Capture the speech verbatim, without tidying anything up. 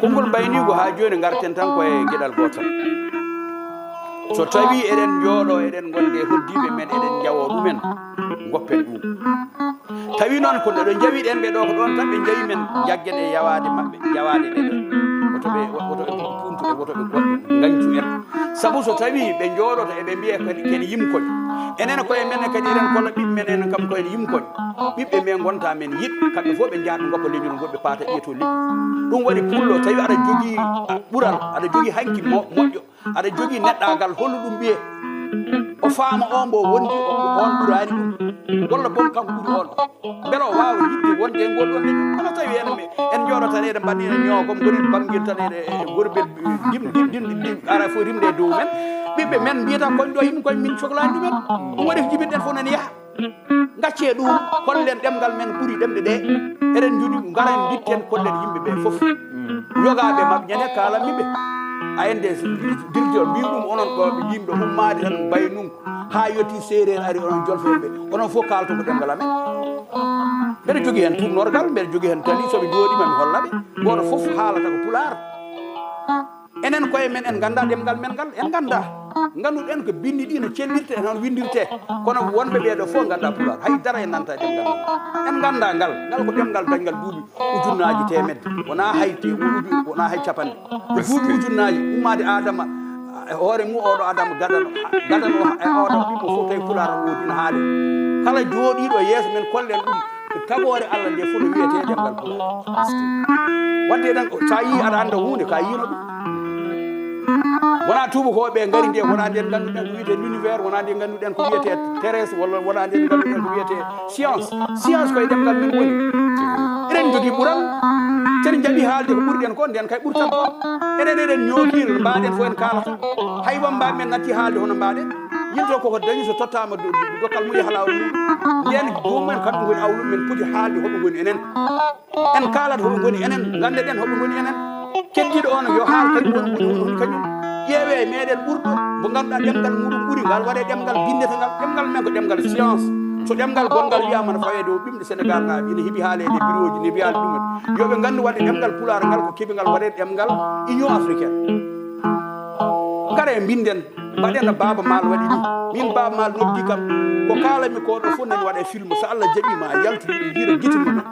Konngol mbayniigu haa jooni, ngarten tan ko e geɗal gootal. So tawii eɗen njooɗoo, eɗen ngonde e hoddiiɓe men, eɗen njawoo ɗumen, ngoppen ɗum. Tawi noon ko ɗo njawiɗen ɓe ɗo, ko ɗoon tan ɓe njawi men, njaggen e yawaade maɓɓe, yawaade ɓe ɗo. Woto ɓe, woto ɓe puntu en, woto ɓe ngañcu en. Sabu so tawii ɓe njooɗoto eɓe mbiya kadi ken yimkoñ. Enen koye men kadi eɗen kolla ɓiɓɓe men enen kam ko en yimkoñ. Ɓiɓɓe men ngonta men yiɗ, kamɓe fof ɓe njaha ɓe ngoppa leñol ngol ɓe paata ƴeeto leƴƴi. Ɗum waɗi pullo, tawi aɗa jogii, a, ɓural, aɗa jogii hanki mo-, moƴƴo, aɗa jogii neɗɗaagal, hollu ɗum ɓiye. O faama o mbo wondi, o, o on ɓuraani ɗum. Walla boom kanko ɓuri on. Mbela o waawa yiɗde wonde e ngol ɗon leñol. Kono tawi en, en njooɗo tan eɗen mbaɗnina ñoo, comme ngoni bamngel tan eɗe, e gorbel, dim, dim, dim, dim, ara fof rimde e dow men. Ɓiɓɓe men mbiyata koñ ɗo yimɓe koñ min coklaani ɗumen. Ɗum waɗi ko jibinɗen fof nani yaha. Gaccee ɗum, kollen ɗemngal men ɓuri ɗemɗe ɗe. Eɗen njoni, ngaren mbitten, kollen yimɓe ɓe fof. Yogaaɓe maɓɓe, ñande kaalanmi ɓe. A ende, directeur, mbiy ɗum onon ɗo ɓe yimɓe ummaade tan mbaynum. Haa yetti seereer ari, onon jolfeeɓe, onon fof kaalto ko ɗemngal amen. Mbeɗa jogii heen tuumnorgal, mbeɗa jogii heen tali, so ɓe njooɗiima mi holla ɓe. Gooto fof haalata ko pulaar. Enen koye men en nganndaa ɗemngal men ngal, en nganndaa. Ngannduɗen ko binndi ɗi no cellirte, e noon winndirte. Kono wonɓe ɓee ɗo fof nganndaa pulaar, hay dara en nanta e ɗemngal men. En nganndaa ngal, ngal ko ɗemngal dañngal duuɓi ujunnaaji teemedde. Wonaa hay te-, uju-, wonaa hay capanɗe. Ko duuɓi ujunnaaji ummaade Aadama, e hoore mum oɗo Aadama gadano, gadano e oɗo ɓiɓɓe fof tawi pulaar o woodi no haali. Kala jooɗiiɗo yeeso men kollen ɗum, ko tagoore Allah nde fof no wiyetee ɗemngal pulaar. Wadde eɗen, so a yii aɗa annda huunde, ka yiino ɗum. Wonaa tuubakooɓe ɓe ngari nde, wonaa nde ngannduɗen ko wiyetee l'univers, wonaa nde ngannduɗen ko wiyetee Thérèse, walla wonaa nde ngannduɗen ko wiyetee science. Science koye ɗemngal men woni. Eɗen njogii ɓural, sen njaɓi haalde ko ɓurɗen ko, nden kay ɓurtan ko. Enen eɗen ñoogiino, no mbaaɗen fof en kaalata. Hay wammbaaɓe men natti haalde hono mbaaɗen. Yimto koko dañi so tottaama do-, do-, dokkal mum yaha laawol mum. Nden joomum en kamɓe ngoni awluɓe men poti haalde hoɓe ngoni enen. En kaalat hoɓe ngoni enen, nganndeɗen hoɓe ngoni enen. Keddiiɗo on yo haal kañum woni, woni, woni, woni kañum. Ƴeewee meɗen ɓurɗo mo ngannduɗaa ɗemngal muɗum ɓuri, ngal waɗee ɗemngal binndetengal. Ɗemngal men ko ɗemngal science. So ɗemngal gonngal wiyaama no fawee dow ɓimɗe Senegaal naaɓe, ene heɓi haaleede e birooji, ne mbiyaali ɗum en. Yo ɓe nganndu waɗde ɗemngal pulaar ngal ko keɓi ngal waɗee ɗemngal Union africaine. Ngara e mbinden, mbaɗen no Baaba Maal waɗi ni. Min Baaba Maal noddi kam, ko kaalanmi ko ɗo fof nani waɗa e film. So Allah jaɓii ma yaltu, yimɓe njiira gite mum en.